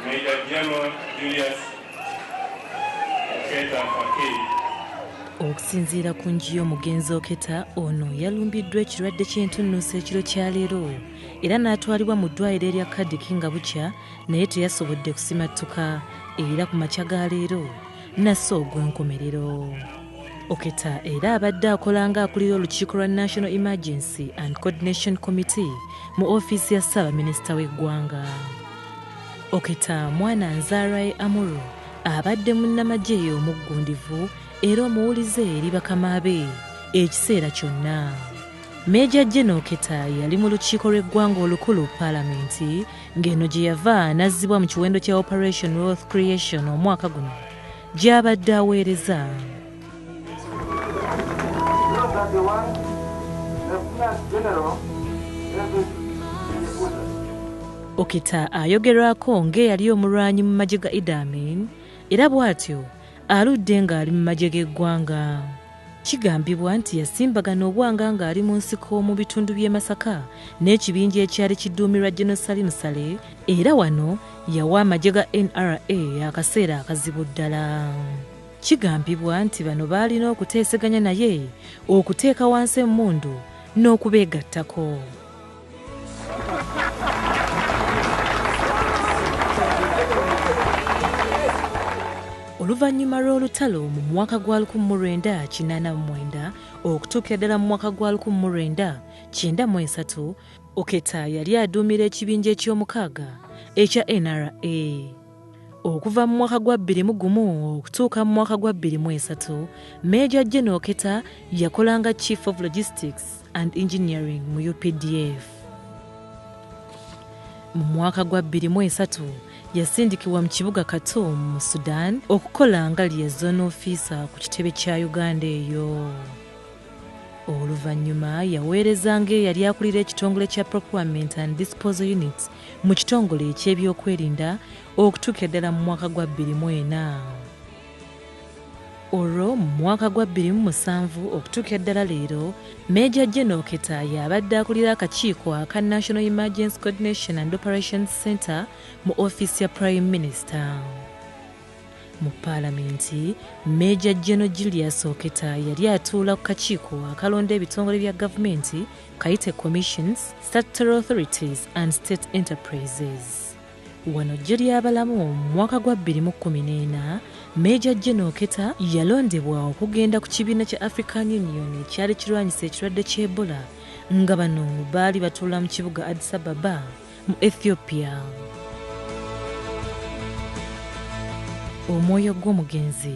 Major General Julius Oketa Fakir. Okusinziira ku nju y'omugenzi Oketa, ono yalumbiddwa ekirwadde ky'entunnunsi ekiro kya leero era n'atwalibwa mu ddwaliro erya Kadiki nga bukya, naye teyasobodde kusimattuka era ku makya ga leero nassa ogw'enkomerero. Oketa era abadde akola ng'akulira olukiiko lwa National Emergency and Coordination Committee mu ofiisi ya Ssaabaminisita w'eggwanga. Oketa mwana nzaalwa ye Amuru, abadde munnamagye omuggundivu era omuwulize eri bakama be ekiseera kyonna. Meeja General Oketa yali mu lukiiko lw'eggwanga olukulu Paalamenti, ng'eno gye yava n'azzibwa mu kiwendo kya Operation Wealth Creation omwaka guno gy'abadde aweereza. Oketa ayogerwako ng'eyali omulwanyi mu magye ga Idi Amin era bw'atyo aludde ng'ali mu magye g'eggwanga. Kigambibwa nti yasimbagana obwanga ng'ali mu nsiko mu bitundu by'e Masaka n'ekibinja ekyali kiduumirwa General Salim Saleh, era wano yawa amagye ga NRA akaseera akazibu ddala. Kigambibwa nti bano baalina okuteeseganya naye okuteeka wansi emmundu n'okubeegattako. Oluvannyuma lw'olutalo mu mwaka gwa 1989 okutuukira ddala mu mwaka gwa 1993, Oketa yali aduumira ekibinja eky'omukaaga ekya NRA. Okuva mu mwaka gwa 2001 okutuuka mu mwaka gwa 2003, Major General Oketa yakolanga Chief of Logistics and Engineering mu UPDF. Mu mwaka gwa 2003 yasindikibwa mu kibuga Khartoum mu Sudan okukola nga liaison officer ku kitebe kya Uganda eyo. Oluvannyuma yaweereza ng'eyali akulira ekitongole kya Procurement and Disposal Unit mu kitongole eky'ebyokwerinda okutuukira ddala mu mwaka gwa 2004. Olwo mu mwaka gwa 2007 okutuukira ddala leero, Major General Oketa y'abadde akulira akakiiko aka National Emergency Coordination and Operations Center mu ofiisi ya Prime Minister. Mu Paalamenti, Major General Julius Oketa yali atuula ku kakiiko akalonda ebitongole bya gavumenti kayite Commissions, Statutory Authorities and State Enterprises. Wano ggye ly'abalamu mu mwaka gwa 2014, Major General Oketa yalondebwa okugenda ku kibiina kya African Union ekyali kirwanyisa ekirwadde ky'Ebola, nga bano baali batuula mu kibuga Addis Ababa mu Ethiopia. Omwoyo gw'omugenzi